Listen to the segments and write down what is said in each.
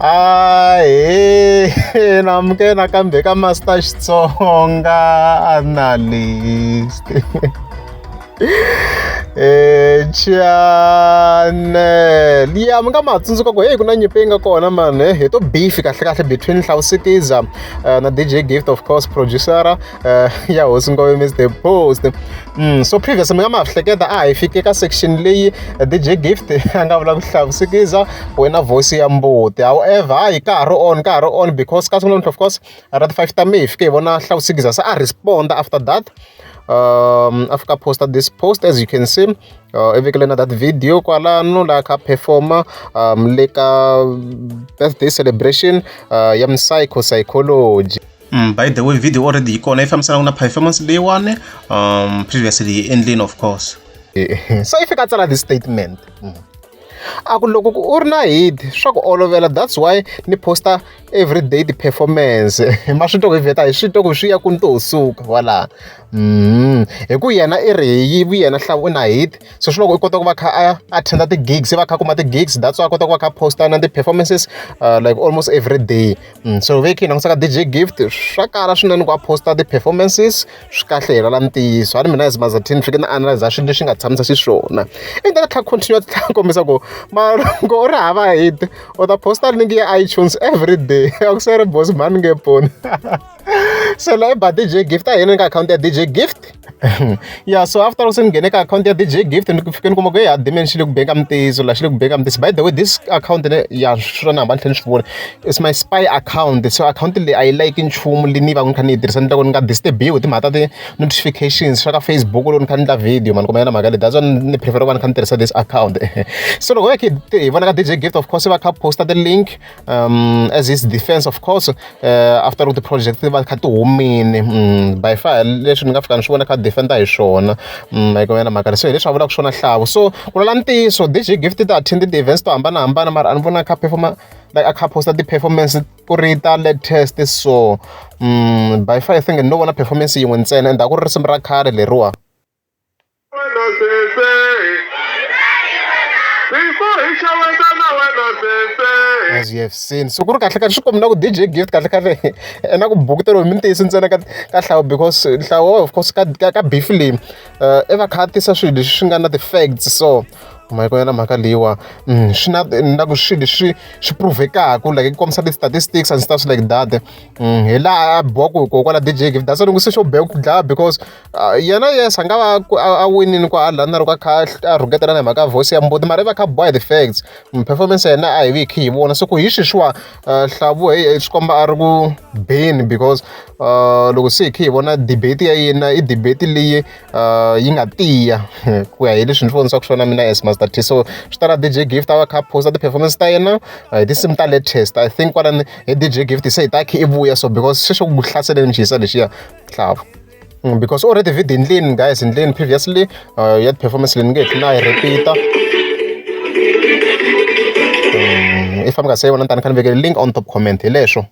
Ahee namukela nakambe ka Master Xitsonga Analyst channel ya mi nga ma tsundzuka ku heyi ku na nyimpi yi nga kona mani hi to beef kahle kahle between Hlawusikiza na DJ Gift of course producer ya hosi Ngove Mr Post. So previous mi nga ma hleketa a hi fike ka section leyi DJ Gift a nga vula ku Hlawusikiza wena voice ya mbuti. However hayi ka ha ri on ka ha ri on because ka siku namuntlha of course ra ti 5 ta May hi fike hi vona Hlawusikiza se a responda after that a fika posta this post as you can see i vekele na that video kwalano laha kha performa le ka birthday celebration ya Psycho Psychology. By the way video already yi kona yi fambisana na performance leyiwani previously yi endlini of course. So i fika a tsala this statement a ku loko u ri na hit swa ku olovela that's why ni posta everyday ti-performance ma swi twa ku hi vheta hi swi twa ku swi ya kwini to ho suka kwala hi ku yena i ri hi yena Hlawu u na hit so swi loko i kota ku va kha a attend ti-gigs va kha a kuma ti-gigs that's why a kota ku va kha a posta na ti-performances like almost every day. So ve khe hi langutisa ka DJ Gift swa kala swinene ku a posta ti-performances swi kahle hi lava ntiyiso a ni mina as Mazathini ni fike ni analyze swilo leswi nga tshamisa xiswona and then a tlhela continue a tlhela kombisa ku mara loko u ri hava hit u ta posta link ya iTunes every day a ku se ri boss mhani nge poni se la i ba DJ Gift a hi yeni ka akhawunti ya DJ Gift ya so after loko se ni nghene ka akhawunti ya DJ Gift ni fike ni kuma ku ya Damian xi le ku beni ka mintiyiso la xi le ku beni ka mintiyiso by the way this account ne ya swi na hamba ni tlhela ni swi vula is my spy account so akhawunti leyi a yi like nchumu leyi ni va ni kha ni yi tirhisa ni loko ni nga disturb-iwi hi timhaka ta ti-notifications swa ka Facebook loko ni kha ni endla video mani kuma yona mhaka leyi that's why ni prefer ku va ni kha ni tirhisa this account so loko hi hi vona ka DJ Gift of course va kha posta ti-link as his defense of course after loko ti-project ti va kha ti humini by far leswi ni nga fika ni swi vona kha defenda hi swona hi ku yona mhaka leyi so hi leswi a vulaka swona Hlawu so ku lwela ntiyiso DJ Gift ti attend ti-events to hambanahambana mara a ni vona kha performa like a kha posta ti-performance ku ri ta latest so by far I think no vona performance yin'we ntsena and a ku ri risimu ra khale leriwa. As you have seen so ku ri kahle kahle swi komba na ku DJ Gift kahle kahle na ku bukuteriwa hi mintiyiso ntsena ka ka Hlawu because Hlawu of course ka ka ka beef leyi i va kha a tisa swilo leswi swi nga na ti-facts so mhaka yona mhaka leyiwa swi na na ku swilo leswi swi prove-kaku like yi kombisa ti-statistics and stuff like that hi laha a biwaka hi koho kwala DJ Gift that's why ni ku se xo biha ku dlaya because yena yes a nga va a winile kwala na loko a kha a rhuketelana hi mhaka ya voice ya mbuti mara i va a kha a boha hi ti-facts performance ya yena a hi vi hi kha hi vona se ku hi sweswiwa Hlavu heyi swi komba a ri ku beni because loko se hi kha hi vona debate ya yena i debate leyi yi nga tiya ku ya hi leswi ni swi vonisaka swona mina as Master T so swi ta na DJ Gift a va kha a post ti-performance ta yena hi tinsimu ta latest I think kwalani hi DJ Gift se hi ta kha i vuya so because sweswo ku hlaseleni xiyisa lexiya Hlavu. Because already video ndleni guys ndleni previously ya performance leyi ni nge na yi repeat-a if mi nga se yi vona ni ta ni kha ni vekele link on top comment hi leswo.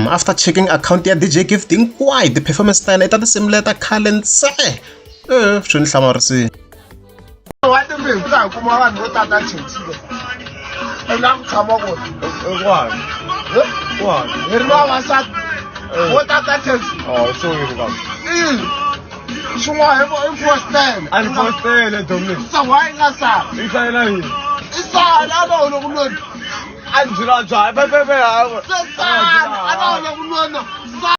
After checking account ya DJ Gift hinkwayo ti-performance ta yena i ta tinsimu leta khale ntse swi ni hlamarisile. Wa timbirhi ku ta hi kuma vanhu vo tata chechile i nga ku tshama kona Kwana. Kwana. Hi ri vavasati vo tata taxi. Oh, so yini kambe? I swin'wana i fostele. A ni fostele Dominic. Sa why nga sala? I sayela yini? I sala a va hole ku nweni. A ni byela bya pe pe pe. Se sala a va hole ku nwana. Sala.